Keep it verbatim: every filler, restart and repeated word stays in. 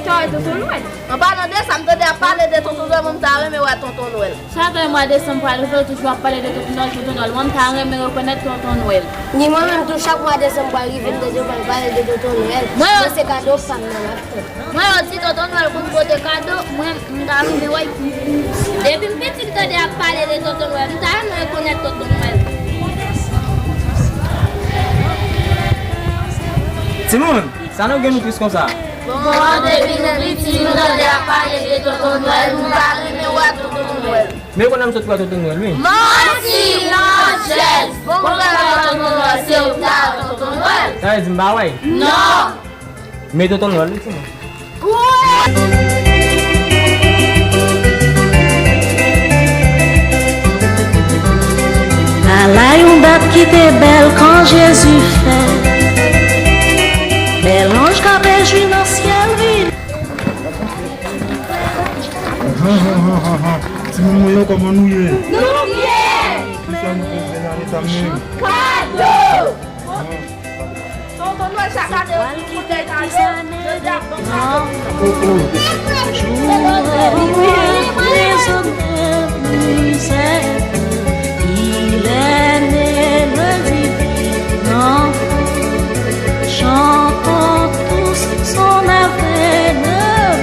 Tonton Nwèl. An palan de sa, m tande ap pale de Tonton Nwèl, mwen m ta renmen wè Tonton Nwèl. Chak lè mwa desanm pral rive, yo toujou ap pale de Tonton Nwèl, Tonton Nwèl. Mwen m ta renmen rekonèt Tonton Nwèl. Ni mwen menm tou, chak mwa desanm pral rive, m tande yo pral pale de Tonton Nwèl. Mwen yo se kado pa m nan m ap tann. Mwen yo di Tonton Nwèl konn pote kado, mwen m ta renmen wè. Depi m piti m tande ap pale de Tonton Nwèl, m ta renmen rekonèt Tonton Nwèl. Timoun, sa nou gen nou tris konsa? Bon, depi nou piti, nou tande ap pale de Tonton Nwèl, nou ta renmen wè Tonton Nwèl. Men kounye a m sot wè Tonton Nwèl, wi. Manti, Landjèz! Bon, kounye a Tonton Nwèl, se ou ta wè Tonton Nwèl. Sa vle di m pa wè? Non! Men Tonton Nwèl, wi, timoun. Ala yon dat ki te bèl kan Jezi fèt. Bèl anj k ap rejwi nan syèl vini. Timoun mwen yo, kòman nou ye? Nou byen! Kisa nou bezwen nan leta menm? Kado! Tonton Nwèl chak ane yo toujou bay kado, jodi a ban kado. Oh, oh. Jour où les hommes misère, il est né le divin enfant. Chantons tous son avènement.